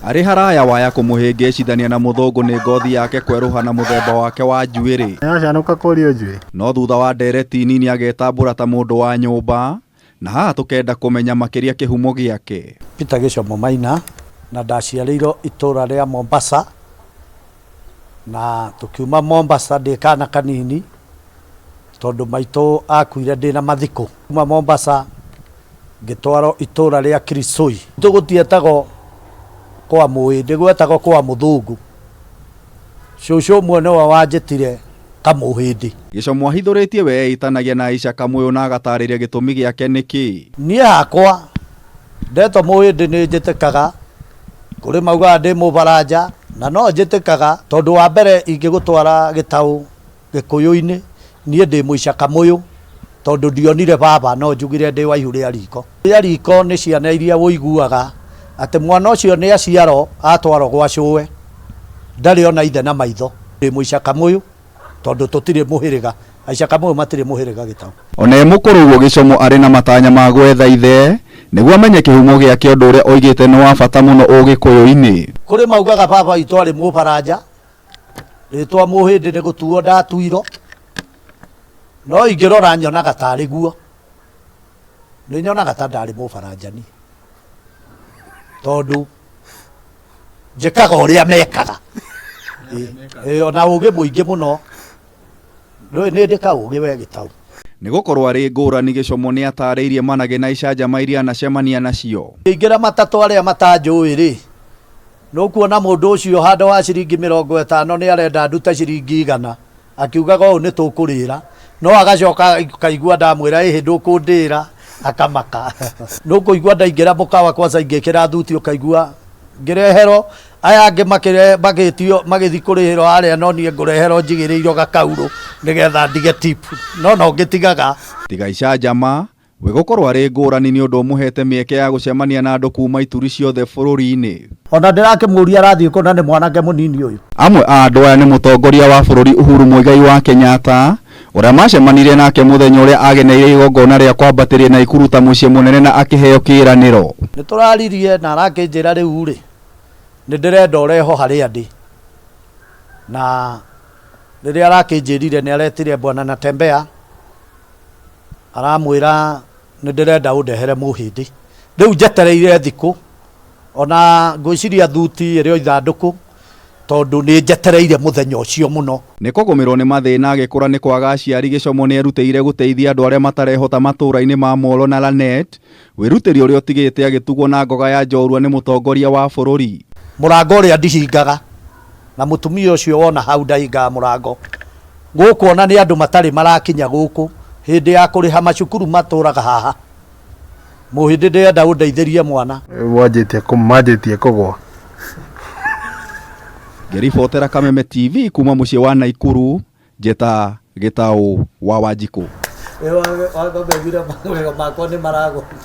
Arĩ haraya waya kũmũhĩngĩcithania na mũthũngũ nĩ ngothi yake kwerũha na mũthemba wake wa njuĩrĩ. Nĩwacanũka kũrio njuĩ? No thutha wa ndereti nini agetambũra ta mũndũ wa nyũmba na haha tũkenda kũmenya makĩria kĩhumo gĩake. Peter Gĩchomo Maina na ndaciarĩirwo itũra rĩa Mombasa na tũkiuma Mombasa ndĩ kana kanini tondũ maitũ akuire ndĩna mathikũ. Kuma Mombasa ngĩtwarwo itũra rĩa Kirisoi. Gũtietagwo kwa Mũhĩndĩ, gwetagwo kwa Mũthũngũ. Cũcũ ũmwe nĩwe wanjĩtire Kamũhĩndĩ. Gĩchomo ahithũrĩtie we eĩtanagia na Aisha Kamũyũ na agatarĩria gĩtũmi gĩake nĩkĩ. Niĩ hakwa ndetwo Mũhĩndĩ nĩ njĩtĩkaga, kũrĩ maugaga ndĩ mũbaranja na no njĩtĩkaga tondũ wa mbere ingĩgũtwara gĩtaũ Gĩkũyũ-inĩ niĩ ndĩ mũica Kamũyũ tondũ ndionire baba no njugire ndĩ wa ihu rĩa riko. Rĩa riko nĩ ciana iria ũiguaga atĩ mwana ũcio nĩ aciarwo atwarwo gwa cũwe ndarĩ ona ithe na maitho. Ndĩ mũica Kamũyũ tondũ tũtirĩ mũhĩrĩga, Aica Kamũyũ matirĩ mũhĩrĩga gĩtaũ. Ona e mũkũrũ ũguo Gĩchomo arĩ na matanya ma gwetha ithe nĩguo amenye kĩhumo gĩake ũndũ ũrĩa oigĩte nĩ wa bata mũno ũgĩkũyũ-inĩ. Kũrĩ maugaga baba witũ arĩ mũbaranja, rĩtwa Mũhĩndĩ nĩ gũtuo ndatuirwo, no ingĩrora nyonaga tarĩ guo, nĩ nyonaga ta ndarĩ mũbaranja niĩ tondũ njĩkaga ũrĩa mekaga. Ona ũgĩ mũingĩ mũno, nĩ ndĩ kaũgĩ we gĩtaũ. Nĩ gũkorwo arĩ ngũrani Gĩchomo nĩ atarĩirie managĩ na icanjama iria anacemania nacio. Ingĩra matatũ arĩa matanjũĩ rĩ, nũkuona mũndũ ũcio handũ wa ciringi 50 nĩ arenda ndute ciringi 100 akiugaga ũũ nĩ tũkũrĩra, no agacoka kaigua ndamwĩra ĩhĩ ndũkũndĩra akamaka. Nũkũigua ndaingĩra mũkawa kwanza ingĩkĩra thuti ũkaigua ngĩreherwo aya angĩ magĩtio magĩthiĩ kũrĩhĩrwo harĩa no niĩ ngũreherwo njigĩrĩirwo gakaurũ nĩgetha ndige tip, no no ngĩtigaga. Tiga icanjama we gũkorwo arĩ ngũrani nĩ ũndũ ũmũhete mĩeke ya gũcemania na andũ kuma ituri ciothe bũrũri-inĩ. Ona ndĩrakĩmũria arathiĩ kũ na nĩ mwanake mũnini ũyũ. Amwe a andũ aya nĩ mũtongoria wa bũrũri Uhuru Muigai wa Kenyatta ũrĩa macemanirie nake mũthenya ũrĩa ageneire igongona rĩa kwambatĩria Naikuru ta mũciĩ mũnene na akĩheo kĩĩranĩro. Nĩ tũraririe na arakĩnjĩra rĩu rĩ nĩ ndĩrenda ũreho harĩa ndĩ, na rĩrĩa arakĩnjĩrire nĩ aretire bwana Natembeya aramwĩra nĩ ndĩrenda ũndehere Mũhĩndĩ. Rĩu njetereire thikũ ona ngwĩciria thuti ĩrĩ o ithandũkũ tondũ nĩ njetereire mũthenya ũcio mũno. Nĩ kũgũmĩrwo nĩ mathĩna agĩkũra nĩ kwaga aciari Gĩchomo nĩ erutĩire gũteithia andũ arĩa matarehota matũũra-inĩ ma Molo na Lanet, wĩrutĩri ũrĩa ũtigĩte agĩtugwo na ngoga ya njorua nĩ mũtongoria wa bũrũri. Mũrango ũrĩa ndihingaga na mũtumia ũcio wona hau ndahingaga mũrango. Gũkũ ona nĩ andũ matarĩ marakinya gũkũ hĩndĩ ya kũrĩha macukuru matũraga haha. Mũhĩndĩ ndĩrenda ũndeithĩrie mwana. Manjĩtie kũgwa. Ngĩribotera Kameme TV kuma mũciĩ wa Naikuru, Njeta Gĩtaũ wa Wanjikũ. Wangombe makwa nĩ maragwa.